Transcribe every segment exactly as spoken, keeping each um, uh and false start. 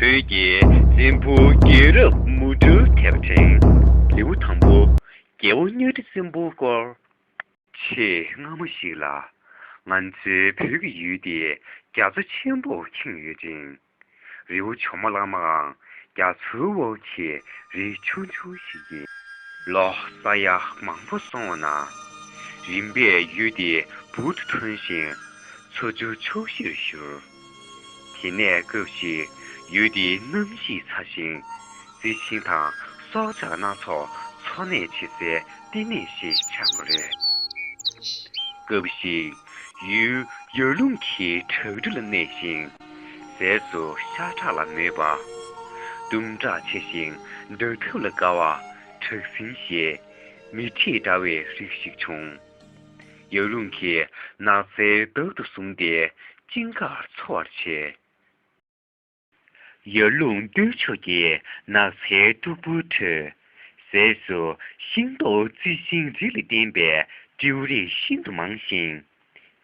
བོད་ཀྱི་བཙན་པོ་རྒྱལ་རབས་མུ་འབྲེལ་དེབ་ཕྲེང་། ལེའུ་དང་པོ། རྒྱལ་པོ་གཉའ་ཁྲི་བཙན་པོའི་སྐོར། ཆེས་སྔ་མོ་ཞིག་ལ། ང་ཚོའི་བོད་ཀྱི་ཡུལ་དེ་རྒྱ་མཚོ་ཆེན་པོ་ཁེངས་ཡོད་ཅིང་། རི་བོ་གྲོ་མ་གླང་མའང་རྒྱ་མཚོའི་འོག་གི་རི་ཆུང་ཆུང་ཞིག་ཡིན། ལོ་ས་ཡ་མང་པོ་སོང་བ་ན། རིམ་པས་ཡུལ་དེ་འབུར་དུ་ཐོན་ཞིང་མཚོ་ཆུ་ཕྱོགས་བཞིར་བཞུར། དེ་ནས་སྐབས་ཤིག་ཡུལ་དེའི་གནམ་གཤིས་ཚ་ཞིང་རྩི་ཤིང་དང་སྲོག་ཆགས་སྣ་ཚོགས་འཚོ་གནས་བྱེད་སའི་ལྟེ་གནས་ཤིག་ཆགས་པ་རེད། སྐབས་ཤིག་ཡུལ་ཡར་ཀླུང་གི་བྲག་རི་ལ་གནས་ཤིང་། ཟས་སུ་ཤ་ཁྲག་ལ་མོས་པ། གཏུམ་དྲག་ཆེ་ཞིང་འདར་ཐབས་ལ་དགའ་བ་བྲག་སྲིན་ཞེས་མི་ཁྲིས་འདྲ་བའི་རིགས་ཤིག་བྱུང་། ཡར་ཀླུང་གི་ནགས་ཚལ་བདག་ཏུ་བཟུང་སྟེ་ཅིང་ཁར་འཚོ་བར་བྱེད། ཡར་ཀླུང་སྟོད་ཕྱོགས་ཀྱི་ནགས་ཚལ་སྟུག་པོའི་ཁྲོད། ཟས་སུ་ཤིང་ཏོག་རྩི་ཤིང་རིགས་ལ་བརྟེན་པའི་སྤྲེའུ་རིགས་ཤིན་ཏུ་མང་ཞིང་།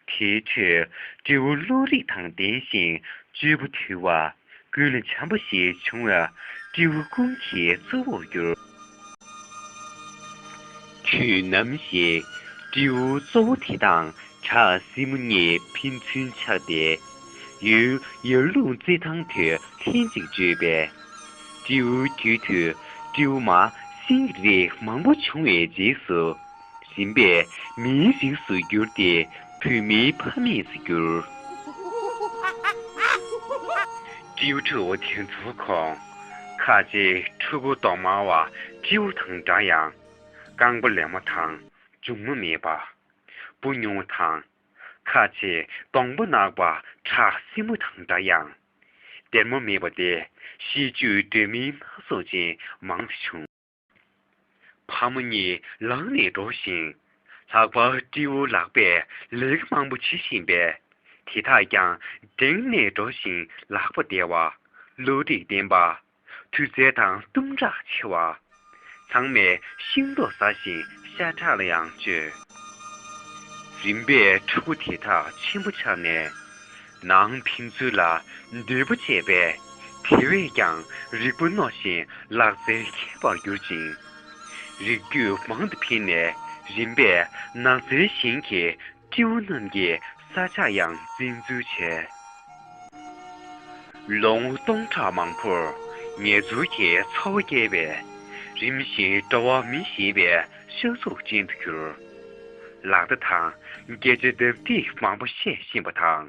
དེའི་ཁྲོད་སྤྲེའུ་གློག་རིགས་དང་ལྡན་ཞིང་སྤྱོད་པ་དུལ་བ། ཀུན་ལ་བྱམས་པ་ཞིག་བྱུང་བས་སྤྲེའུ་ཀུན་གྱི་གཙོ་བོར་གྱུར། དུས་ནམ་ཞིག་སྤྲེའུ་གཙོ་བོ་དེ་དང་བྲག་སྲིན་མོ་གཉིས་ཕན་ཚུན་ཆགས་ཏེ། ཡུལ་ཡར་ཀླུང་རྩེད་ཐང་དུ་ལྷན་ཅིག་འགྲོས་པས། སྤྲེའུ་རྒྱུད་དུ་སྤྲེའུ་མ་སྲིན་གྱི་རིགས་མང་པོ་བྱུང་བའི་རྗེས་སུ། རིམ་པས་མིའི་རིགས་སུ་གྱུར་ཏེ་བུད་མེད་ཕ་མེས་སུ་གྱུར། སྤྲེའུ་ཕྲུག་དེ་ཚོའི་ཁོངས་ཁ་ཅིག་ཕྲུ་གུ་གདོང་དམར་བ་སྤྲེའུ་དང་འདྲ་ཡང་རྐང་པ་ལེབ་མ་དང་མཇུག་མ་མེད་པ། སྤུ་ཉུང་བ་དང་། ཁ་ཆེ་གདོང་པ་ནག་པ་ཁྲག་སྲིན་མོ་དང་འདྲ་ཡང་། སྡེར་མོ་མེད་པ་སྟེ་གཤིས་རྒྱུད་འདྲ་མིན་སྣ་ཚོགས་ཅན་མང་དུ་བྱུང་། ཕ་མ་གཉིས་ལངས་ནས་འགྲོ་ཞིང་། ལྷག་པར་སྤྲེའུ་ལག་པས་ལས་ཀ་མང་པོ་བྱེད་བཞིན་པས། དེ་དག་ཀྱང་འགྲེང་ནས་འགྲོ་ཞིང་ལག་པ་བདེ་བ། བློ་རིག་ལྡན་པ། དུས་ཚོད་དང་གཏུམ་དྲག་ཆེ་བ། ཚང་མས་ཤིང་ཏོག་ཟ་ཞིང་ཤ་ཁྲག་ལ་ཡང་སྤྱོད། རིམ་པས་ཕྲུ་གུ་དེ་དག་ཆེན་པོ་ཆགས་ནས། ནང་ཕན་ཚུན་ལ་འདོད་པ་བྱས་པས། དེ་བས་ཀྱང་རིག་པ་རྣོ་ཞིང་ལག་རྩལ་མཁས་པར་གྱུར་ཅིང་། རིགས་རྒྱུད་མང་དུ་འཕེལ་ནས་རིམ་པས་ནགས་ཚལ་གཞན་གྱི་སྤྲེའུ་རྣམས་ཀྱི་ས་ཆ་ཡང་འཛིན་འཛུལ་བྱས། ལོ་ངོ་སྟོང་ཕྲག་མང་པོར་ཉེ་འཚོར་གྱི་འཚོ་བ་བསྐྱལ་བས། རིམ་བཞིན་འགྲོ་བ་མི་ཞེས་པའི་ཤ་ཚུགས་ཅན་དུ་གྱུར། ལག་བརྡ་དང་སྐད་ཆ་ལྡབ་ལྡིབ་མང་པོ་བཤད་བཞིན་པ་དང་།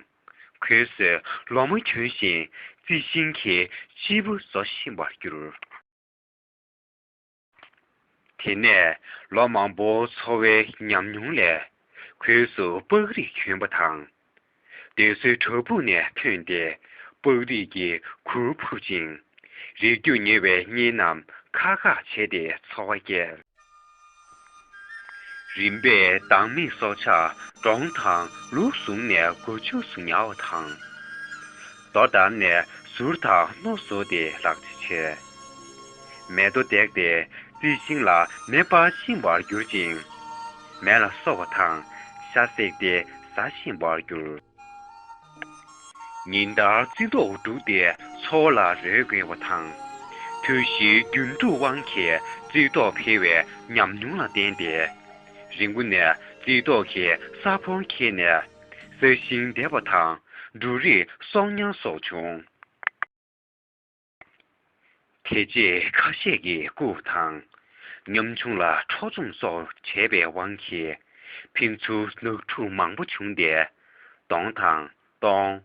གོས་སུ་ལོ་མ་གྱོན་ཞིང་རྩི་ཤིང་གི་སྤྱིལ་བུ་བཟོ་བཞིན་པར་གྱུར། དེ་ནས་ལོ་མང་པོ་འཚོ་བའི་ཉམས་མྱོང་ལས། གོས་སུ་པགས་རིགས་གྱོན་པ་དང་། སྡོད་སའི་བྲག་ཕུག་ནས་ཐོན་ཏེ་པགས་རིགས་ཀྱི་གུར་ཕུབ་ཅིང་། རིགས་རྒྱུད་ཉེ་བའི་གཉེན་རྣམས་ཁ་ཁ་བྱས་ཏེ་འཚོ་བ་བསྐྱལ། རིམ་པས་བདག་མེད་སྲོག་ཆགས་འབྲོང་དང་ལུག་བཟུང་ནས་སྒོ་ཕྱུགས་སུ་ཉར་བ་དང་། རྡོ་བརྡར་ནས་ཟུར་དང་རྣོ་བཟོས་ཏེ་ལག་ཆ་བྱས། མེ་ཏོག་བརྡེགས་ཏེ་རྩི་ཤིང་ལ་མེ་སྤར་བཞིན་པར་གྱུར་ཅིང་། མེ་ལ་གསོ་བ་དང་ཤ་བསྲེགས་ཏེ་ཟ་བཞིན་པར་གྱུར། ཉིན་ལྟར་རྩི་ཏོག་བསྒྲུགས་ཏེ་འཚོ་བ་ལ་རོལ་དགོས་པ་དང་། དུས་བཞིའི་རྒྱུན་འཁྲུག་དབང་གིས་རྩི་ཏོག་འཕེལ་བའི་ཉམས་མྱོང་ལ་བརྟེན་ཏེ། རི་མགོ་ནས་རྩི་ཏོག་གི་ས་ཕོར་འཁྱེར་ནས་ས་ཞིང་འདེབས་པ་དང་འབྲུ་རིགས་གསོག་ཉར་སོགས་བྱུང་། དེ་རྗེས་ཁ་ཤས་ཀྱིས་རྐུ་དང་། ཉམ་ཆུང་ལ་འཕྲོག་བཅོམ་སོགས་བྱས་པའི་དབང་གིས་ཕན་ཚུན་ནག་འཁྲུག་མང་པོ་བྱུང་སྟེ། གདོང་དང་སྟོང་།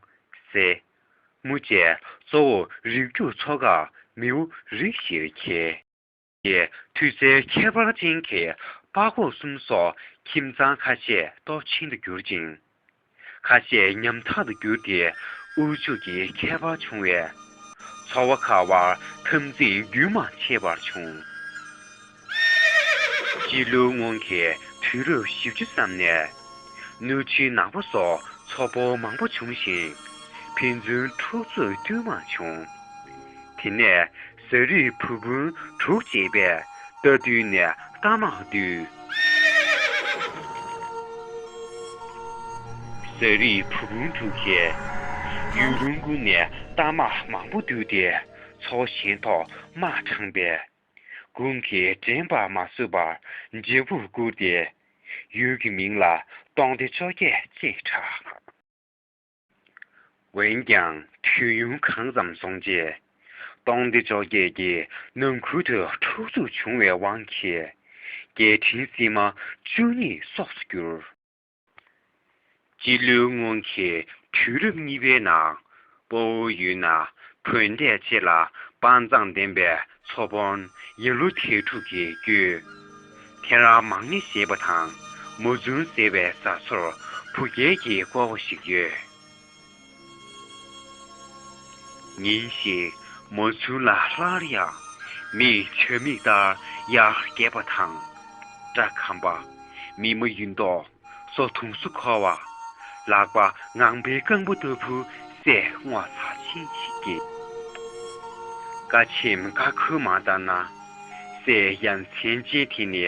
སེ། མུ་བཅས་གཙོ་བོ་རིགས་རྒྱུད་ཚོ་ཁག་མིའུ་རིགས་བཞིར་གྱེས། ཀྱི་མཐུ་རྩལ་ཁྱད་པར་ཅན་གྱི་པགས་ཀོག་གསུམ་སོགས་ཁྱིམ་ཚང་ཁ་ཤས་སྟོབས་ཆེན་དུ་གྱུར་ཅིང་། ཁ་ཤས་ཉམ་ཐག་ཏུ་གྱུར་ཏེ་དབུལ་ཕྱུག་གི་ཁྱད་པར་བྱུང་བས། འཚོ་བ་དཀའ་བར་འཐབ་འཛིང་རྒྱུན་མ་ཆད་པར་བྱུང་། སྤྱི་ལོའི་སྔོན་གྱི་དུས་རབས་བཞི་བཅུ་ཙམ་ནས། སྣོད་ཆུའི་ནག་པོ་སོགས་མཚོ་ཕོར་མང་པོ་བྱུང་ཞིང་། ཕན་ཚུན་འཁྲུག་རྩོད་ལྟོས་མ་བྱུང་། དེ་ནས་ཟ་རིགས་བུ་སྤུན་དྲུག་ཅེས་པས་རྟ་བདུན་ནས་རྟ་དམག་བཏུལ། ཟ་རིགས་བུ་སྤུན་དྲུག་གིས་ཡུལ་ལུང་ཀུན་ནས་རྟ་དམག་མང་པོ་བཏུལ་ཏེ། ཚོགས་གཞན་ཐོག་དམག་དྲངས་པས། དགུང་གི་དྲན་པ་མ་བཟོད་པར་འཇབ་བུར་བསྐུར་ཏེ། ཡུལ་གྱི་མིང་ལ་སྟོང་སྡེ་བཅོ་བརྒྱད་ཅེས་གྲགས། འོན་ཀྱང་དུས་ཡུན་གང་ཙམ་སོང་རྗེས། སྟོང་སྡེ་བཅོ་བརྒྱད་ཀྱི་ནང་ཁུལ་དུ་འཁྲུག་རྩོད་བྱུང་བའི་དབང་གིས། རྒྱལ་ཕྲན་སྲིད་དམག་བཅུ་གཉིས་སོགས་སུ་གྱུར། སྤྱི་ལོའི་སྔོན་གྱི་དུས་རབས་གཉིས་པའི་ནང་། སྤོ་བོ་ཡུལ་ན་བོད་འདྲེ་ཆེ་ལ་དཔའ་མཛངས་ལྡན་པའི་ཚོ་དཔོན་ཡེ་ལོ་དེ་ཕྲུག་གི་རྒྱུད། ཐེ་རང་མང་ཉེ་ཞེས་པ་དང་མོ་རྫུན་ཟེར་བའི་བཟའ་ཚོར་བུ་རྒྱལ་གྱིས་བསྐོར་བ་ཞིག་ཡོད། ཉིན་ཞིག་མོ་རྫུན་ལ་སླར་ཡང་མིས་བྱ་མིག་ལྟར་ཡར་བརྒྱབ་པ་དང་། སྐྲ་སྐམ་པ། མིག་མ་ཡུན་ཏོག་སོ་དུང་སོ་འཁོར་བ། ལག་པ་ངང་པའི་རྐང་པ་ལྟ་བུ་སྲས་ངོ་མཚར་ཅན་ཞིག་སྐྱེས། ཀ་ཆེམས་ཀ་ཁོལ་མ་ལྟར་ན། སྲས་ཡ་མཚན་ཅན་དེ་ནི་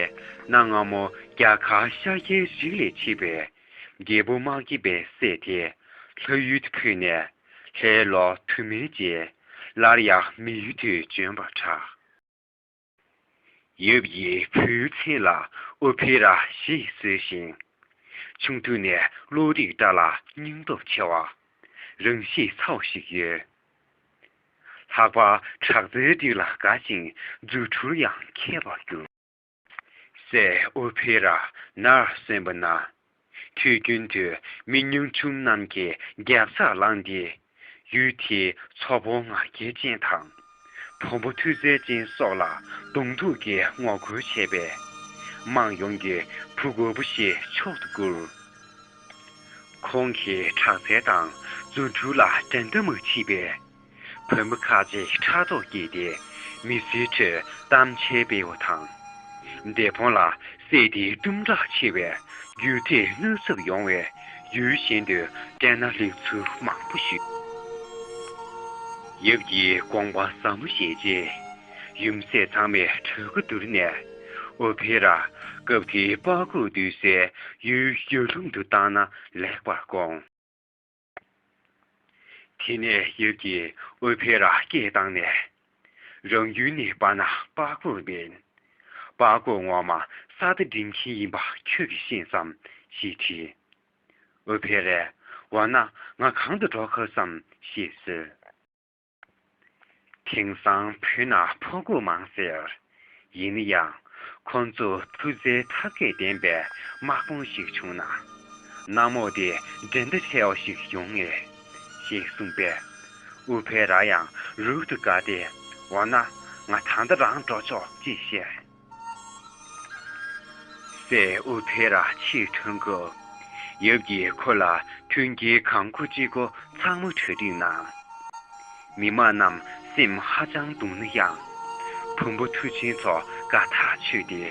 གནའ་སྔ་མོ་རྒྱ་གར་ཤཱཀྱའི་རིགས་ལས་མཆེད་པའི་རྒྱལ་པོ་དམག་རྒྱལ་པའི་སྲས་དེ་ལྷ་ཡུལ་དུ་ཕེབས་ནས་ལྷའི་ལོ་དུ་མའི་རྗེས་སླར་ཡང་མི་ཡུལ་དུ་བྱོན་པར་གྲགས། ཡབ་ཡིས་བུའི་མཚན་ལ་ཨུ་ཕེ་ར་ཞེས་གསོལ་ཞིང་། ཆུང་དུས་ནས་བློ་རིག་བཀྲ་ལ་སྙིང་སྟོབས་ཆེ་བ། རང་གཤིས་ཚ་བ་ཞིག་ཡོད། ལྷག་པར་དྲག་རྩལ་རིགས་ལ་དགའ་ཞིང་རྫུ་འཕྲུལ་ཡང་མཁས་པར་གྱུར། སྲས་ཨུ་ཕེ་ར་ནར་སོན་པ་ན། དུས་རྒྱུན་དུ་མི་ཉུང་ཆུང་རྣམས་ཀྱིས་རྒྱབ་སར་ལངས་ཏེ། ཡུལ་དེའི་ཚོ་དཔོན་ང་རྒྱལ་ཅན་དང་། བུ་མོ་མཐུ་རྩལ་ཅན་སོགས་ལ་གདོང་ཐུག་གིས་ངོ་རྒོལ་བྱས་པས། དམངས་ཡོངས་ཀྱིས་བུ་རྒོད་པོ་ཞེས་མཆོག་ཏུ་བཀུར། ཁོང་གི་དྲག་རྩལ་དང་རྫུ་འཕྲུལ་ལ་འགྲན་ཟླ་མ་མཆིས་པས། བོད་མི་ཁ་ཅིག་ཕྲག་དོག་སྐྱེས་ཏེ་མི་སེར་ཁྲོད་གཏམ་འཆལ་སྤེལ་བ་དང་། འདས་འཕོངས་ལ་སྲས་དེའི་གཏུམ་དྲག་ཆེ་བས་རྒྱུད་སྡེ་གནོད་ཚབས་ཡོང་བས་ཡུལ་གཞན་དུ་བྲལ་ན་ལེགས་ཚུལ་མང་པོ་ཞུས། ཡབ་ཀྱི་དགོངས་པ་ཟབ་མོ་བཞེས་རྗེས་ཡུམ་སྲས་ཚང་མས་གྲོས་ཁ་བསྡུར་ནས་ཨོ་ཕེ་ར་སྐབས་དེའི་པར་བརྐོས་སྡོད་སའི་ཡུལ་ཡར་ཀླུང་དུ་བཏང་ན་ལེགས་པར་དགོངས། དེ་ནས་ཡབ་ཀྱིས་ཨོ་ཕེ་ར་སྐད་བཏང་ནས། རང་ཡུལ་ནས་པ་ན་པར་བརྐོས་མིན། པར་བརྐོས་ངོ་མ་ས་རྟ་འདྲེན་མཁན་ཡིན་པ་ཁྱོད་ཀྱིས་ཤེས་སམ་ཞེས་དྲིས། ཨོ་ཕེ་རས་འོ་ན་ང་གང་དུ་འགྲོ་དགོས་སམ་ཞེས་ཟེར། དེང་སང་བོད་ན་ཕོ་རྒོད་མང་ཟེར། ཡིན་ན་ཡང་ཁོང་ཚོ་མཐུ་རྩལ་ཐབས་མཁས་ལྡན་པའི་དམག་དཔུང་ཞིག་བྱུང་ན། གནམ་འོག་དེ་འགྲན་ཟླ་བྲལ་བ་ཞིག་ཡོང་ངེས། ཞེས་གསུངས་པས། ཨུ་ཕེ་ར་ཡང་རབ་ཏུ་དགའ་སྟེ། འོ་ན་ང་ད་ལྟ་རང་འགྲོ་ཆོག་ཅེས་བཤད། སྲས་ཨུ་ཕེ་ར་ཕྱིར་ཐོན་སྐབས། ཡབ་ཀྱིས་ཁོ་ལ་མཐུན་རྐྱེན་གང་དགོས་ཅི་དགོས་ཚང་མ་གྲ་སྒྲིག་གནང་། མི་དམངས་རྣམས་སེམས་ཧ་ཅང་གདུང་ན་ཡང་། བུ་མོ་མཐུ་ཆེན་ཚོ་དགའ་ཐག་ཆོད་དེ།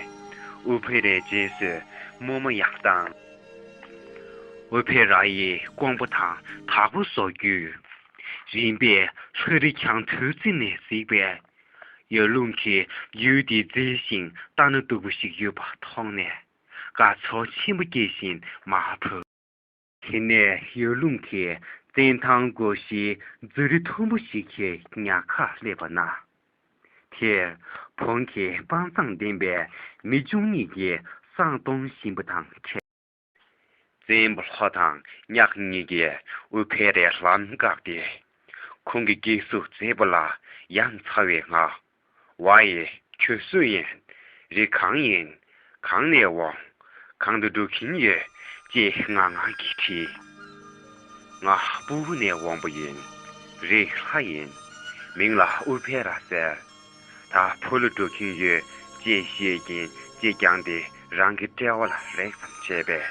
ཨུ་ཕེ་རའི་རྗེས་སུ་རྨོ་མོ་ཡང་བཏང་། ཨུ་ཕེ་ར་ཡི་དགོངས་པ་དང་དག་པོ་བཟོ་རྒྱུས། རིམ་པས་ལྷ་རི་གྱང་ཐོའི་རྩེ་ནས་གཟིགས་པས། ཡར་ཀླུང་གི་ཡུལ་འདི་མཛེས་ཤིང་ལྟ་ན་སྡུག་པོ་ཞིག་ཡོད་པ་མཐོང་ནས། དགའ་ཚོར་ཆེན་པོ་སྐྱེས་བཞིན་མར་བབས། དེ་ནས་ཡར་ཀླུང་གི་བཙན་ཐང་སྒོ་བཞིའི་རྫ་རི་མཐོན་པོ་ཞིག་གི་ཉག་ཁར་སླེབས་པ་ན། དེར་བོན་གྱི་དཔའ་མཛངས་ལྡན་པའི་མི་བཅུ་གཉིས་ཀྱིས་བསང་གཏོང་བཞིན་པ་དང་འཕྲད། བཙན་པོ་ལྷོ་དང་གཉགས་གཉིས་ཀྱིས་ཨུ་ཕེ་རའི་ལམ་བཀག་སྟེ། ཁོང་གི་སྐྱེལ་གཟུགས་མཛེས་པ་ལ་ཡ་མཚར་བའི་ངང་། ཝ་ཡེ། ཁྱོད་སུ་ཡིན། རི་གང་ཡིན། གང་ནས་འོང་། གང་དུ་འགྲོ་གིན་ཡོད། ཅེས་ངང་ངང་གིས་དྲིས། ང་སྤོ་བོ་ནས་འོང་པ་ཡིན། རིགས་ལྷ་ཡིན། མིང་ལ་ཨུ་ཕེ་ར་ཟེར། ད་བོད་ལ་འགྲོ་གིན་ཡོད། ཅེས་བཤད་ཀྱིན་ཅེ་རྐྱང་དེ་རང་གི་དཔྲལ་བ་ལ་རེག་ཙམ་བྱས་པས།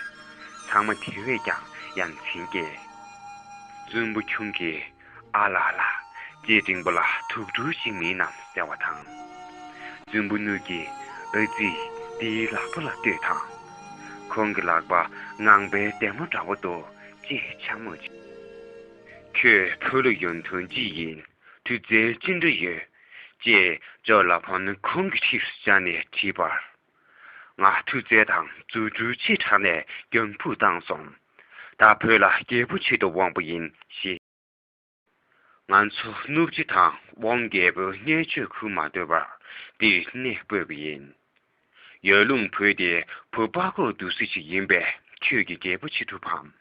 ཚང་མ་དེ་བས་ཀྱང་ཡ་མཚན་སྐྱེས། བཙུན་པོ་ཁྱུང་གིས། ཨ་ལ་ལ། ཅེ་འབྲིང་པོ་ལ་དུག་སྦྲུལ་ཞིག་མིན་ནམ་ཟེར་བ་དང་། བཙུན་པོ་སྣོད་ཀྱིས། ཨ་ཙི། དེའི་ལག་པ་ལ་ལྟོས་དང་། ཁོང་གི་ལག་པ་ངང་པའི་ལྡེ་མོ་འདྲ་བོ་འདུག། ཅེས་འཕྱ་སྨོད་བྱས། ཁྱོད་བོད་ལ་ཡོང་དོན་ཅི་ཡིན། མཐུ་རྩལ་ཅི་འདྲ་ཡོད། ཅེས་ཅོ་ལ་ཕོ་ནི་ཁོང་གི་འཁྲིས་སུ་བཅར་ནས་དྲིས་པར། ང་མཐུ་རྩལ་དང་རྫུ་འཕྲུལ་ཆེ་དྲགས་ནས་རྒྱང་ཕུད་བཏང་སོང་། ད་བོད་ལ་རྒྱལ་པོ་ཆེད་དུ་འོངས་པ་ཡིན་ཞེས། ང་ཚོ་ནུབ་རྒྱུད་དང་དབང་རྒྱལ་པོའི་གནས་མཆོག་ཁུལ་མ་སྡོད་པར་འདིར་གནས་སྤོས་པ་ཡིན། ཡར་ཀླུང་བོད་དེ་བོད་པ་གོ་འདུག་སེ་ཞིག་ཡིན་པས། ཁྱོད་ཀྱིས་རྒྱལ་པོ་བྱེད་ཐུབ་བམ།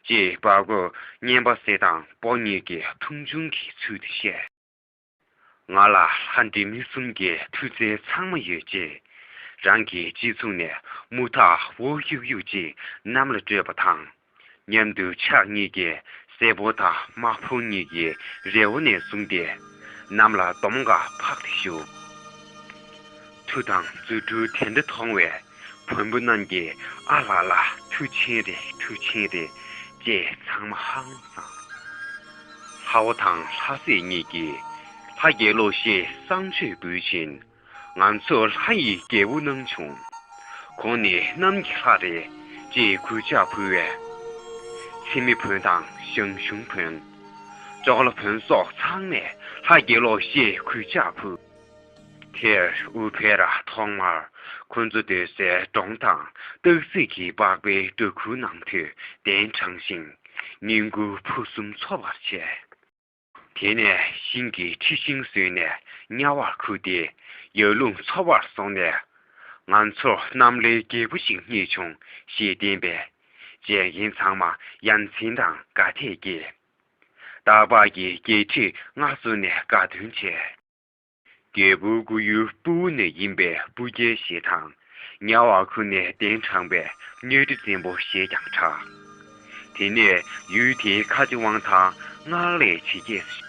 ཅེས་པ་གོ་གཉན་པ་སྲས་དང་པོ་གཉིས་ཀྱི་མཐོང་ཆུང་གི་ཚུལ་དུ་བཤད། ང་ལ་ལྷ་འདྲེ་མི་གསུམ་གྱི་མཐུ་རྩལ་ཚང་མ་ཡོད་ཅེས། རང་གི་སྤྱི་གཙུག་ནས་དམུ་ཐག་འོག་གཡུག་གཡུག་ཅིག་གནམ་ལ་སྤྲོད་པ་དང་། མཉམ་དུ་ཕྱག་གཉིས་ཀྱིས་སྲས་པོ་དང་དམག་དཔོན་གཉིས་ཀྱི་རི་བོ་ནས་བཟུང་སྟེ། གནམ་ལ་གདོང་ཁ་ཕག་སྟེ་བཞུགས། མཐུ་དང་རྫུ་འཕྲུལ་དེ་འདྲ་མཐོང་བས། བོན་པོ་རྣམས་ཀྱིས་ཨ་ལ་ལ་མཐུ་ཆེན་རེད། མཐུ་ཆེན་རེད་ཅེས་ཚང་མ་ཧང་སངས། ལྷ་བོ་དང་ལྷ་སྲས་གཉིས་ཀྱིས་ལྷ་རྒྱལ་ལོ་ཞེས་བསང་མཆོད་འབུལ་བཞིན། ང་ཚོ་ལྷ་ཡི་རྒྱལ་པོ་གནང་བྱུང་། ཁོང་ནི་གནམ་གྱི་ལྷ་རེད་ཅེས་གུས་ཕྱག་ཕུལ་བས། འཚེ་མེད་བོན་དང་ཞང་ཞུང་བོན། ཅོག་ལ་བོན་སོགས་ཚང་མས་ལྷ་རྒྱལ་ལོ་ཞེས་གུས་ཕྱག་ཕུལ། དེར་དབུ་ཕེ་ར་ཐོག་མར་ཁོ་ཚོ་སྡོད་སའི་གྲོང་དང་སྟག་གཟིག་གི་པགས་པའི་སྦྲ་གུར་ནང་དུ་གདན་དྲངས་ཤིང་བསྙེན་བཀུར་ཕུན་སུམ་ཚོགས་པར་བྱས། དེ་ནས་ཤིང་གི་ཁྲི་ཤིང་བཟོས་ནས་དམྱལ་བར་ཁུར་ཏེ་ཡར་ཀླུང་ཚོ་བར་སོང་ནས། ང་ཚོར་གནམ་ལྷའི་རྒྱལ་པོ་ཞིག་རྙེད་བྱུང་ཞེས་བསྟན་པས། བྱེད་མཁན་ཚང་མ་ཡ་མཚན་དང་དགའ་དད་སྐྱེས། སྟག་ལྤགས་ཀྱི་རྒྱལ་ཁྲི་མངའ་གསོལ་ནས་དགའ་སྟོན་བྱས། རྒྱལ་པོའི་སྐུ་ཡུལ་སྤུ་བོ་ནས་ཡིན་པས་སྤུ་རྒྱལ་ཞེས་དང་། དམྱལ་བར་ཁུར་ནས་གདན་དྲངས་པས་གཉའ་ཁྲི་བཙན་པོ་ཞེས་ཀྱང་གྲགས། དེ་ནས་ཡུལ་དེའི་ཁ་ཆེ་དབང་ཐང་སྔར་ལས་ཇེ་རྒྱས་སུ།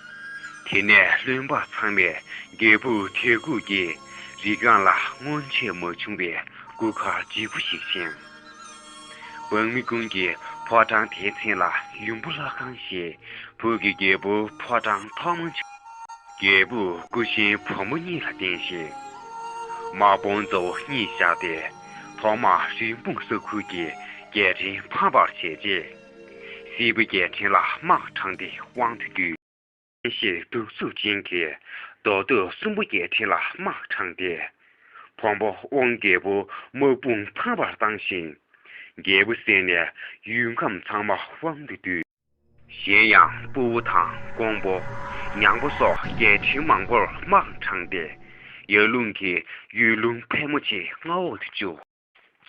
དེ་ནས་བློན་འབངས་ཚང་མས་རྒྱལ་པོའི་དད་གུས་ཀྱིས་རི་སྒང་ལ་སྔོན་ཆད་མ་བྱུང་བའི་གུར་དཀར་ལྗིད་པོ་ཞིག་བཞེངས། འབངས་མི་ཀུན་གྱིས་ཕོ་བྲང་དེའི་མཚན་ལ་ཡུམ་བུ་ལྷ་ཁང་ཞེས། བོད་ཀྱི་རྒྱལ་པོའི་ཕོ་བྲང་ཐོག་མ་བྱུང་། རྒྱལ་པོས་སྐུ་ཆེན་བོན་པོ་གཉིས་ལ་བརྟེན་ཞིང་། དམག་དཔུང་གཙོ་བོ་གཉིས་བཞག་སྟེ། ཐོག་མར་རི་འབུང་ས་ཁུལ་གྱི་རྒྱལ་ཕྲན་ཕམ་པར་བྱས་རྗེས། སྲིད་པའི་རྒྱལ་ཕྲན་ལ་དམག་དྲངས་ཏེ་དབང་དུ་བསྡུས། གཞན་ཞིག་གདུག་རྩུབ་ཅན་གྱིས་རྡོ་སྟོད་གསུམ་པོ་རྒྱལ་ཕྲན་ལ་དམག་དྲངས་ཏེ། བོན་པོ་དབང་རྒྱལ་པོ་དམག་དཔུང་ཕམ་པར་བཏང་ཞིང་། རྒྱལ་པོ་བསད་ནས་ཡུལ་ཁམས་ཚང་མ་དབང་དུ་བསྡུས། གཞན་ཡང་སྤུ་བོ་དང་ཀོང་པོ། ཉང་པོ་སོགས་རྒྱལ་ཕྲན་མང་པོར་དམག་དྲངས་ཏེ། ཡར་ཀླུང་གི་ཡུལ་ལུང་ཕལ་མོ་ཆེ་མངའ་འོག་ཏུ་བཅུག།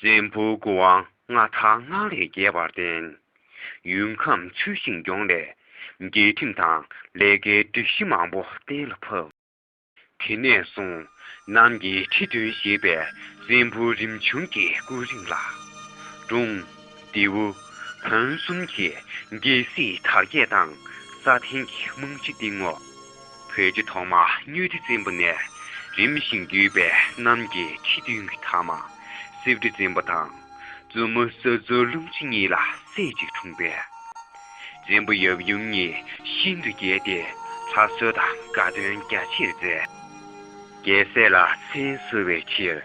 བཙན་པོའི་སྐུ་དབང་མངའ་ཐང་སྔར་ལས་རྒྱས་པར་བརྟེན། ཡུལ་ཁམས་ཚུལ་བཞིན་སྐྱོང་སླད། རྒྱལ་ཁྲིམས་དང་ལས་ཀའི་སྒྲིག་གཞི་མང་པོ་གཏན་ལ་ཕབ། དེ་ནས་བཟུང་གནམ་གྱི་ཁྲི་བདུན་ཞེས་པའི་བཙན་པོའི་རིམ་བྱུང་གི་སྐུ་རིམ་ལ། སྒྲུང་། ལྡེའུ། བོན་གསུམ་གྱིས་རྒྱལ་སྲིད་དར་རྒྱས་དང་སྲ་བརྟན་གྱི་རྨང་གཞི་བཏིང་ངོ་། བོད་ཀྱི་ཐོག་མ་གཉའ་ཁྲི་བཙན་པོ་ནས་རིམ་བཞིན་བརྒྱུད་པའི་གནམ་གྱི་ཁྲི་བདུན་གྱི་མཐའ་མ་སེ་འབྲས་བཙན་པོ་དང་། བཙུན་མོ་ས་རྫོགས་ལྷུན་གྱིས་གཉིས་ལ་སྲས་གཅིག་འཁྲུངས་པས། བཙན་པོ་ཡབ་ཡུམ་གཉིས་ཤིན་ཏུ་དགྱེས་ཏེ་ལྷ་གསོལ་དང་དགའ་སྟོན་རྒྱ་ཆེར་མཛད། རྒྱལ་སྲས་ལ་མཚན་གསོལ་བའི་ཕྱིར།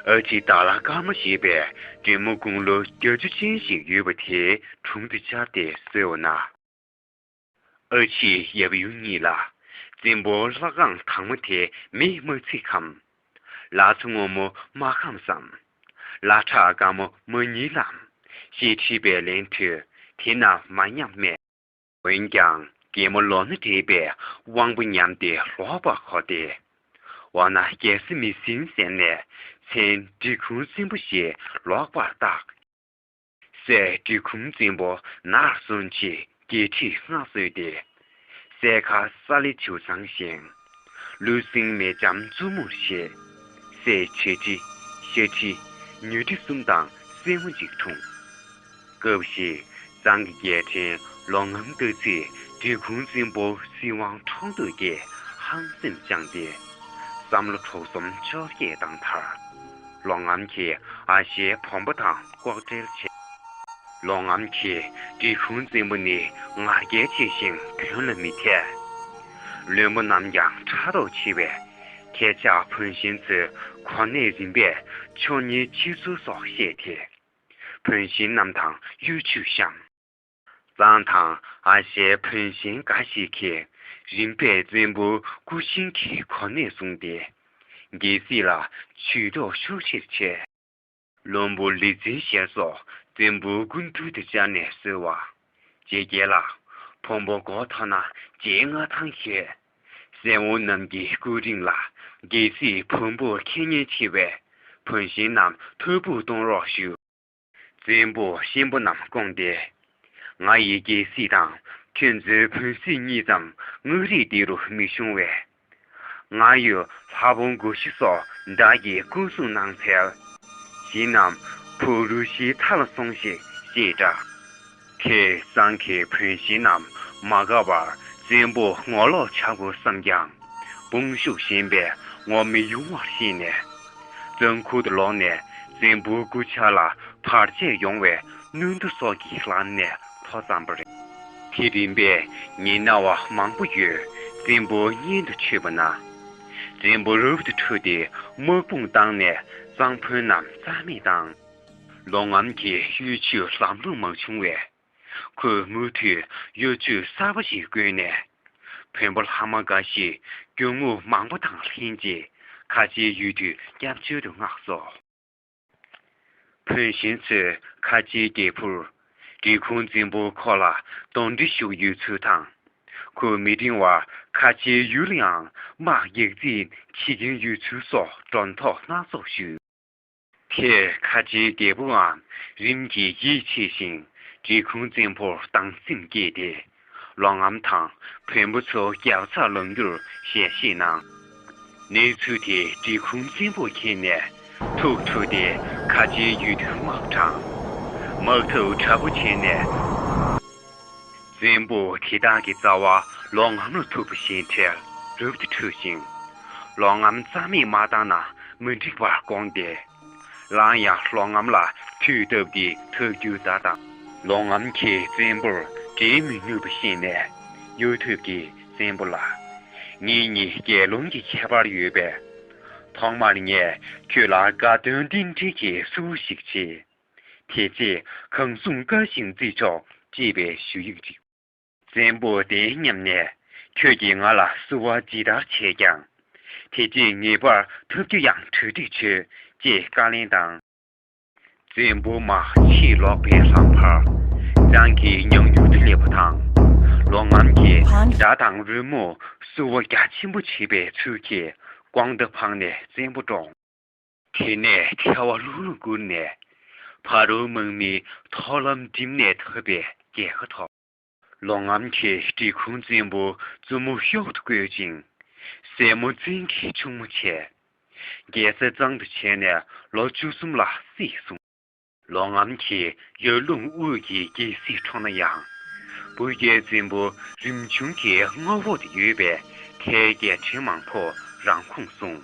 ཨ་ཕྱི་དྭགས་ལྷ་དཀར་མོ་ཞེས་པའི་འདྲེ་མོ་དགུང་ལོ་བརྒྱད་ཅུ་ཅན་ཞིག་ཡོད་པ་དེའི་དྲུང་དུ་བཅར་ཏེ་གསོལ་བ་ན། ཨ་ཕྱིས་ཡབ་ཡུམ་གཉིས་ལ། བཙན་པོ་ལྷ་སྒང་དྭངས་མ་དེ་མེས་མ་ཚིག་གམ། ལ་ཕྱི་སྔོན་མོ་མ་སྐམ་སམ། ལ་ཁྲག་དཀར་མོ་མ་ཉིལ་ལམ། ཞེས་དྲིས་པའི་ལན་དུ་དེ་རྣམས་མ་ཉམས་སྨྲས། འོན་ཀྱང་རྒན་མོ་ལོ་ན་བགྲེས་པས་དབང་པོ་ཉམས་ཏེ་ལོག་པར་གོ་སྟེ། འོ་ན་རྒྱལ་སྲས་མི་ཟིན་ཟེར་ནས་མཚན་འབྲི་གུང་བཙན་པོ་ཞེས་ལོག་པར་བཏགས། སྲས་འབྲི་གུང་བཙན་པོ་ནར་སོན་ཆེད་རྒྱལ་ཁྲིར་མངའ་གསོལ་ཏེ། སྲས་མཁར་ས་ལེ་བྱུ་ཚང་བཞེངས། ལུས་སེང་མེ་ལྕམ་མཛུབ་མོར་བཞེས། སྲས་བྱ་ཁྲི། ཤ་ཁྲི། ཉ་ཁྲི་གསུམ་དང་སྲས་མོ་གཅིག་འཁྲུངས། སྐབས་ཤིག་གཙང་གི་རྒྱལ་ཕྲན་ལོ་ངམ་སྟག་རྩེས་འབྲི་གུང་བཙན་པོ་སྲིད་དབང་འཕྲོག་འདོད་ཀྱི་ཧང་སེམས་བཅངས་ཏེ། བསམ་བློ་འཁྲུག་སོམ་བཅོ་བརྒྱད་བཏང་མཐར། ལོ་ངམ་གྱིས་ཨ་ཞེ་བོན་པོ་དང་ལྐོག་འབྲེལ་བྱས། ལོ་ངམ་གྱིས་འབྲི་གུང་བཙན་པོ་ནི་ང་རྒྱལ་ཆེ་ཞིང་དོན་ལ་མི་འཐད། བློན་པོ་རྣམས་ཀྱང་ཕྲག་དོག་ཆེ་བས། ཁྱེད་ཅག་བོན་གཤེན་ཚོའི་གོ་གནས་རིམ་པས་ཆོས་ཉིད་ཕྱིར་ཚུར་སོགས་བཤད་དེ། བོན་གཤེན་རྣམས་དང་གཡོ་ཇུས་བཤམས། གཙང་དང་ཨ་ཞེ་བོན་གཤེན་འགའ་ཞིག་གིས་རིམ་པས་བཙན་པོའི་སྐུ་ཆེན་གྱི་གོ་གནས་བཟུང་སྟེ། རྒྱལ་སྲིད་ལ་ཇུས་གཏོགས་ཤུགས་ཆེར་བྱས། བློན་པོ་ལི་ཙིན་ཞལ་སོགས་བཙན་པོའི་སྐུ་མདུན་དུ་བཅར་ནས་གསོལ་བ། རྗེ་རྒྱལ་ལགས། བོན་པོ་མགོ་ཐོག་ན་རྗེ་མངའ་ཐང་ཡོད། སྲས་བོན་རྣམས་ཀྱི་སྐུ་རིང་ལ། རྒྱལ་སྲིད་བོན་པོ་ཁེ་ཉེན་ཆེ་བས། བོན་གཤེན་རྣམས་ཐུགས་ཕུགས་གཏོང་རོགས་ཞུ། བཙན་པོ་གཤེན་པོ་རྣམས་བསྐོངས་ཏེ། ང་ཡི་རྒྱལ་སྲིད་དང་ཁྱོད་ཚོའི་བོན་སྲིད་གཉིས་ཙམ་མངའ་རིས་འདི་རུ་མི་ཤོང་བས། ང་ཡི་ལྷ་བོན་གུ་ཤྲི་སོགས་བདག་གིས་སྐུ་སྲུང་གནང་འཚལ། གཞན་རྣམས་བོད་རུ་བཞིའི་མཐའ་ལ་སོང་ཞིག་ཅེས་གྲགས། ཁྱེད་གཙང་གི་བོན་གཤེན་རྣམས་མ་དགའ་བར་བཙན་པོ་ངོ་ལོག་བྱ་དགོས་བསམ་ཀྱང་། དཔུང་ཤུགས་ཞན་པས་ངོ་མི་ཡོང་བར་ཤེས་ནས། གཙང་ཁུལ་དུ་ལོག་ནས་བཙན་པོའི་སྐུ་ཕྱྭ་ལ་བར་ཆད་ཡོང་བའི་གནོན་འདུ་སོགས་ཀྱི་ལམ་ནས་ཐོ་བཙམས་པ་རེད། དེ་རིམ་པས་ཉེ་གནའ་བ་མང་པོ་ཡོད་བཙན་པོའི་གཉེན་དུ་ཆུད་པ་ན། བཙན་པོ་རབ་ཏུ་ཁྲོས་ཏེ་དམག་དཔུང་བཏང་ནས་གཙང་བོན་རྣམས་རྩ་མེད་བཏང་། ལོ་ངམ་གྱིས་གཡུལ་ཆུ་ལམ་ལྷོང་མ་བྱུང་བས། ཁོས་མུ་མཐུད་གཡུལ་ཆུ་གསར་པ་ཞིག་བརྐོས་ནས། བོན་པོ་ལྷག་མ་འགའ་ཞིག་རྒྱུ་དངོས་མང་པོ་དང་ལྷན་ཅིག་ཁ་ཆེའི་ཡུལ་དུ་སྐྱབས་བཅོལ་དུ་མངགས་སོ། བོན་གཤེན་ཚོས་ཁ་ཆེའི་རྒྱལ་པོར་འབྲི་གུང་བཙན་པོ་ཁོ་ལ་གདོན་འདྲེ་ཞུགས་ཡོད་ཚུལ་དང་། ཁོས་མི་འགྲིང་བར་ཁ་ཆེའི་ཡུལ་ལ་ཡང་དམག་རྒྱག་རྩིས་བྱེད་ཀྱིན་ཡོད་ཚུལ་སོགས་སྒྲོ་འདོགས་སྣ་ཚོགས་ཞུས། དེར་ཁ་ཆེའི་རྒྱལ་པོའང་རིམ་གྱིས་ཡིད་ཆེས་ཤིང་འབྲི་གུང་བཙན་པོར་སྡང་སེམས་སྐྱེས་ཏེ། ལོ་ངམ་དང་བོན་པོ་ཚོ་རྒྱབ་རྩར་ལངས་རྒྱུར་ཞལ་བཞེས་གནང་། གནས་ཚུལ་དེ་འབྲི་གུང་བཙན་པོ་མཁྱེན་ནས་ཐུགས་ཁྲོས་ཏེ་ཁ་ཆེའི་ཡུལ་དུ་དམག་དྲངས། དམག་འཐབ་དྲག་པོ་བྱས་ནས། བཙན་པོ་དེ་དག་གི་རྩ་བ་ལོ་ངམ་ལ་ཐུག་པ་ཞེས་ཁྲལ་རབ་ཏུ་ཁྲོས་ཤིང་། ལོ་ངམ་རྩ་མེད་མ་བཏང་ན་མི་འགྲིག་པར་དགོངས་ཏེ། སླར་ཡང་ལོ་ངམ་ལ་དུས་བཏབ་སྟེ་འཐབ་རྒྱུ་མདའ་བཏང་། ལོ་ངམ་གྱིས་བཙན་པོར་འགྲན་མི་ནུས་པ་ཤེས་ནས་གཡོ་ཐབས་ཀྱིས་བཙན་པོ་ལ། ངེད་གཉིས་དགེ་སློང་གི་ཁྱད་པར་ཡོད་པས། ཐོག་མར་ངས་ཁྱོད་ལ་དགའ་སྟོན་རྟེན་འབྲེལ་གྱི་བསུ་བ་ཞིག་བྱེད། དེ་རྗེས་གང་གསུང་བཀའ་བཞིན་བརྩི་ཆོག་ཅེས་པའི་ཞུ་ཡིག་བྲིས། བཙན་པོ་དེ་སྙམ་ནས། ཁྱོད་ཀྱིས་ང་ལ་བསུ་བ་ཇི་ལྟར་བྱས་ཀྱང་། དེ་རྗེས་ངེས་པར་འཐབ་རྒྱུ་ཡང་གྲ་སྒྲིག་བྱོས་ཅེས་བཀའ་ལན་དང་། བཙན་པོ་མར་ཕྱིར་ལོག་པའི་ལམ་བར། གཙང་གི་ཉང་ཡུལ་དུ་སླེབས་པ་དང་། ལོ་ངམ་གྱིས་མདའ་དང་རོལ་མོ་བསུ་བ་རྒྱ་ཆེན་པོ་བྱེད་པའི་ཚུལ་གྱིས་དགོང་དག་འཕངས་ནས་བཙན་པོ་བཀྲོངས། དེ་ནས་ཐལ་བ་ལྷུང་ལྷུང་བསྒུར་ནས། ཕ་རོལ་དམག་མིའི་ཐོག་ལམ་འགྲིམས་ནས་ཐར་པའི་རྒྱལ་ཁ་ཐོབ། ལོ་ངམ་གྱིས་འབྲི་གུང་བཙན་པོ་བཙུན་མོ་གཡོག་ཏུ་བསྐོས་ཅིང་། སྲས་མོ་བཙན་གྱི་ཆུང་མ་བྱས། རྒྱལ་ས་གཙང་དུ་བྱས་ནས་ལོ་བཅུ་གསུམ་ལ་སྲིད་སོང་། ལོ་ངམ་གྱིས་ཡར་ཀླུང་དབུས་ཀྱི་རྒྱལ་སྲིད་འཕྲོག་ན་ཡང་། བུ་རྒྱལ་བཙན་པོ་རིམ་བྱུང་གི་མངའ་འོག་ཏུ་ཡོད་པས་མཐའི་རྒྱལ་ཕྲན་མང་པོ་རང་ཁོངས་སོང་།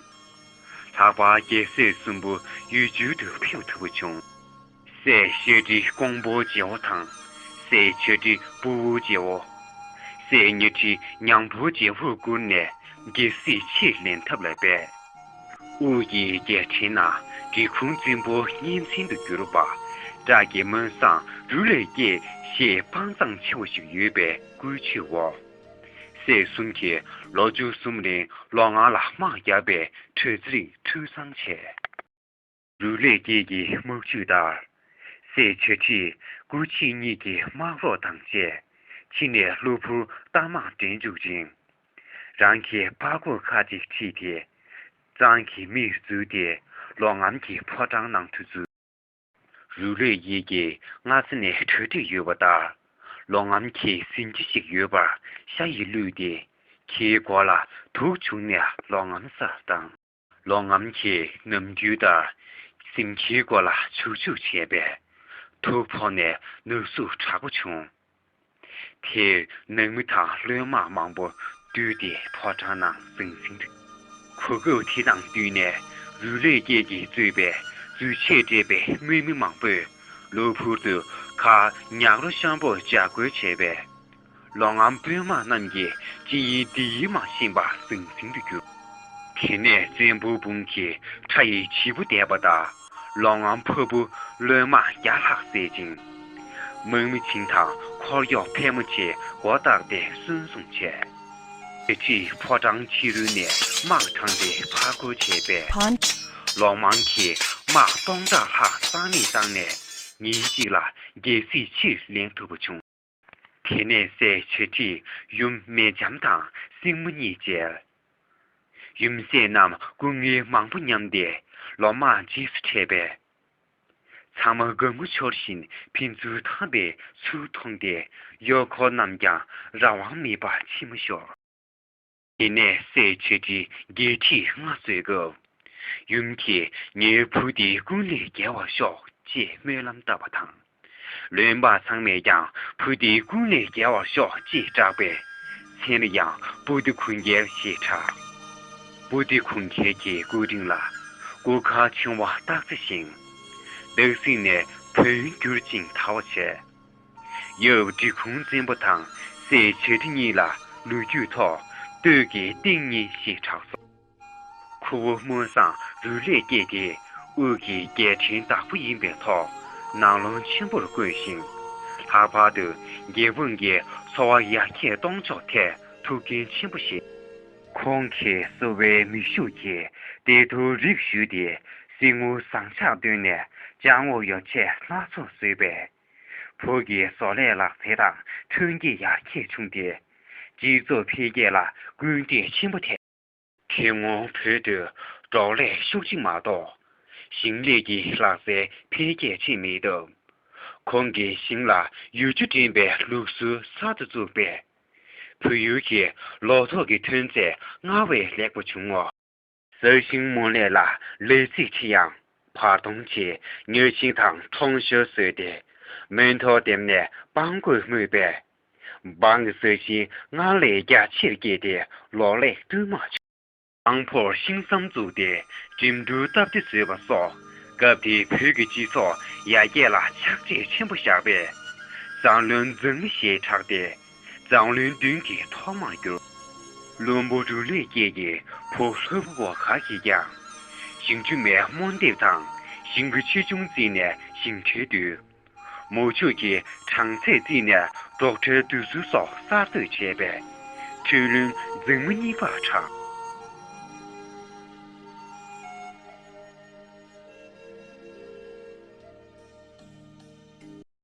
ལྷག་པར་རྒྱལ་སྲས་གསུམ་པོ་ཡུལ་བྱོལ་དུ་ཕེབས་ཐུབ་པ་བྱུང་། སྲས་ཤ་ཁྲི་ཀོང་པོ་རྗེ་བོ་དང་། སྲས་ཆ་ཁྲི་སྤུ་བོ་རྗེ་བོ། སྲས་ཉ་ཁྲི་ཉང་པོ་རྗེ་བོ་བསྐུར་ནས་རྒྱལ་སྲིད་ཕྱིར་ལེན་ཐབས་ལ་འབད། དབུས་ཀྱི་རྒྱལ་ཕྲན་ན་འབྲི་གུང་བཙན་པོ་གཉན་ཚན་དུ་གྱུར་པ། བྲག་གི་མོན་བཟང་རུ་ལས་སྐྱེས་ཞེས་དཔའ་མཛངས་ཆེ་བ་ཞིག་ཡོད་པའི་སྐུ་ཆོས་འོག། སྲས་གསུམ་གྱིས་ལོ་བཅུ་གསུམ་རིང་ལོ་ངམ་ལ་དམག་བརྒྱབ་པའི་གྲ་སྒྲིག་འཕྲུལ་བཟང་བྱས། རུ་ལས་སྐྱེས་ཀྱི་དམག་ཇུས་ལྟར། སྲས་ཆ་ཁྲིས་སྐུ་མཆེད་གཉིས་ཀྱི་དམག་རོགས་དང་བཅས་ཕྱི་ནས་གློ་བུར་རྟ་དམག་འདྲེན་བཅུག་ཅིང་། རང་གི་པར་གོར་ཁག་ཅིག་ཁྲིད་དེ། གཙང་གི་མིར་བརྫུས་ཏེ་ལོ་ངམ་གྱི་ཕོ་བྲང་ནང་དུ་འཛུལ། རུ་ལས་སྐྱེས་ཀྱིས་སྔ་ས་ནས་གྲ་སྒྲིག་ཡོད་པ་ལྟར། ལོ་ངམ་གྱི་གཟིམ་ཁྱི་ཞིག་ཡོད་པར་ཤ་ཡིས་བླུས་ཏེ། ཁྱིའི་མགོ་ལ་དུག་བྱུགས་ནས་ལོ་ངམ་སར་བཏང་། ལོ་ངམ་གྱིས་ནམ་རྒྱུན་ལྟར་གཟིམ་ཁྱིའི་མགོ་ལ་བྱུག་བྱུག་བྱས་པས། དུག་ཕོག་ནས་ན་ཟུག་དྲག་པོ་བྱུང་། དེར་ནང་མི་དང་བློན་དམག་མང་པོ་འདུས་ཏེ་ཕོ་བྲང་ནང་ཟང་ཟིང་། གོ་སྐབས་དེ་དང་བསྟུན་ནས་རུ་ལས་སྐྱེས་ཀྱིས་གཙོས་པའི་རྫུས་ཆས་སྤྲས་པའི་དམག་མི་མང་པོས་གློ་བུར་དུ་ཁ་ཉག་རོ་ཤམ་པོ་འཇག་རྒོལ་བྱས་པས། ལོ་ངམ་དཔོན་དམག་རྣམས་ཀྱིས་ཅི་ཡིན་འདི་ཡིན་མ་ཤེས་པར་ཟང་ཟིང་དུ་གྱུར། དེ་ནས་བཙན་པོའི་དཔུང་གིས་ཁྲ་ཡི་བྱིས་པ་བསྡད་པ་དང་། ལོ་ངམ་ཕ་བུ་བློན་དམག་བརྒྱ་ལྷག་བསད་ཅིང་། དམག་མི་བྱིངས་དང་འཁོར་གཡོག་ཕལ་མོ་ཆེ་མགོ་བཏགས་ཏེ་གསོན་བཟུང་བྱས། དེ་རྗེས་ཕོ་བྲང་ཕྱི་རོལ་ནས་དམག་དྲངས་ཏེ་ཕར་རྒོལ་བྱས་པས། ལོ་མང་གིས་དམག་སྟོང་ཕྲག་ལྷག་རྩ་མེད་བཏང་ནས་ཉིན་གཅིག་ལ་རྒྱལ་སྲིད་ཕྱིར་ལེན་ཐུབ་པ་བྱུང་། དེ་ནས་སྲས་ཆོས་ཁྲིས་ཡུམ་མེ་ལྕམ་དང་སྲིང་མོ་གཉིས་མཇལ། ཡུམ་སྲས་རྣམས་སྐུ་ངལ་མང་པོ་མཉམ་སྟེ་ལོ་མང་རྗེས་སུ་འཕྲད་པས། ཚང་མ་དགའ་མོ་འཆོར་བཞིན་ཕན་ཚུན་འཐམས་པའི་ཚུལ་མཐོང་སྟེ་གཡོག་འཁོར་རྣམས་ཀྱང་རང་དབང་མེད་པར་ཕྱི་མ་ཤོར། དེ་ནས་སྲས་ཆོས་ཁྲིས་བརྒྱད་ཁྲི་མངའ་གསོལ་སྐབས། ཡུམ་གྱིས་ངའི་བུ་འདི་ཀུན་ལས་རྒྱལ་བར་ཤོག་ཅེས་སྨོན་ལམ་བཏབ་པ་དང་། བློན་འབངས་ཚང་མས་ཀྱང་བུ་འདི་ཀུན་ལས་རྒྱལ་བར་ཤོག་ཅེས་གྲགས་པས། མཚན་ལ་ཡང་པུ་ཏི་གུང་རྒྱལ་ཞེས་གྲགས། པུ་ཏི་གུང་རྒྱལ་གྱི་སྐུ་རིང་ལ་སྐུ་མཁར་ཆུང་བ་སྟག་རྩེ་བཞེངས། སྟག་སེང་ནས་བོན་བསྒྱུར་ཅིང་དར་བར་བྱས། ཡབ་འབྲི་གུང་བཙན་པོ་དང་སྲས་ཆོས་ཁྲི་གཉིས་ལ་ལོ་རྒྱུས་ཐོག་སྟོད་ཀྱི་སྟེང་གཉིས་ཞེས་གྲགས་སོ། ཁུ་བོ་སྨོན་བཟང་རུ་ལས་སྐྱེས་ཏེ་དབུས་ཀྱི་རྒྱལ་ཕྲན་བདག་པོ་ཡིན་པའི་ཐོག་ནང་ལོགས་ཆེན་པོར་བཀོད་ཅིང་། ལྷག་པར་དུ་རྒྱལ་འབངས་ཀྱི་འཚོ་བ་ཡར་རྒྱས་གཏོང་ཕྱོགས་ཐད་ཐུགས་འགན་ཆེན་པོ་བཞེས། ཁོང་གིས་གསོ་བའི་མི་ཤུགས་ཀྱིས་དེ་མཐོའི་རིགས་ཞུས་ཏེ་གསེར་དངུལ་ཟངས་ལྕགས་བཏོན་ནས་ལྕགས་འོག་ཡོ་བྱད་སྣ་ཚོགས་བཟོས་པས། བོད་ཀྱི་བཟོ་ལས་ལག་རྩལ་དང་ཐོན་སྐྱེད་ཡར་རྒྱས་བྱུང་སྟེ། སྤྱི་ཚོགས་འཕེལ་རྒྱས་ལ་སྐུལ་འདེད་ཆེན་པོ་ཐེབས། དེ་སྔོན་བོད་དུ་འབྲོག་ལས་ཤུགས་ཆེ་མ་གཏོགས། ཞིང་ལས་ཀྱི་ལག་རྩལ་འཕེལ་རྒྱས་ཕྱིན་མེད་སྟབས། ཁོང་གིས་ཞིང་ལ་ཡུལ་ཆུ་འདྲེན་པའི་ལུགས་སྲོལ་གསར་དུ་བཙུགས་པས། བོད་ཡུལ་གྱི་ལོ་ཐོག་གི་ཐོན་རྫས་སྔར་བས་ལེགས་པ་བྱུང་ངོ་། ས་ཞིང་རྨོ་ལས་ལ་ལས་ཚིགས་ཆེ་ཡང་བར་སྟོང་ཆེ། ཉོ་ཆིང་དང་ཁྲོང་ཤོར་བཟོས་ཏེ་མོན་ཐོག་འདེམས་ནས་སྤང་རྒོད་རྨོས་པས། འབངས་ཀྱི་ས་ཞིང་སྔར་ལས་རྒྱ་ཆེར་སྐྱེས་ཏེ་ལོ་ལེགས་བསྟུད་མར་བྱུང་། གླང་ཕོར་ཤིང་ཟམ་བཙུགས་ཏེ་འགྲིམ་འགྲུལ་སྟབས་བདེ་བཟོས་པ་སོགས་སྐབས་དེའི་བོད་ཀྱི་སྤྱི་ཚོགས་ཡར་རྒྱས་ལ་ཕྱག་རྗེས་ཆེན་པོ་བཞག་པས། མཛངས་བླུན་མཛངས་མི་ཞེས་གྲགས་ཏེ། མཛངས་བླུན་བདུན་གྱི་ཐོག་མར་གྱུར། བློན་པོ་འབྲུག་ལས་སྐྱེས་ཀྱི་བུ་ལྷ་བུ་བ་ག་གིས་ཀྱང་། ཞིང་ཆུ་མའི་རྨོ་འདེབས་དང་ཞིང་གི་ཆེ་ཆུང་བརྩིས་ནས་ཞིང་ཁྲལ་བསྡུས། མུ་ཆུ་གི་གྲངས་ཚད་བརྩིས་ནས་འབྲོག་ཁྲལ་བསྡུ་ཚུལ་སོགས་གསར་གཏོད་བྱས་པས། འཕྲུལ་བློན་མཛངས་མི་གཉིས་པར་གྲགས།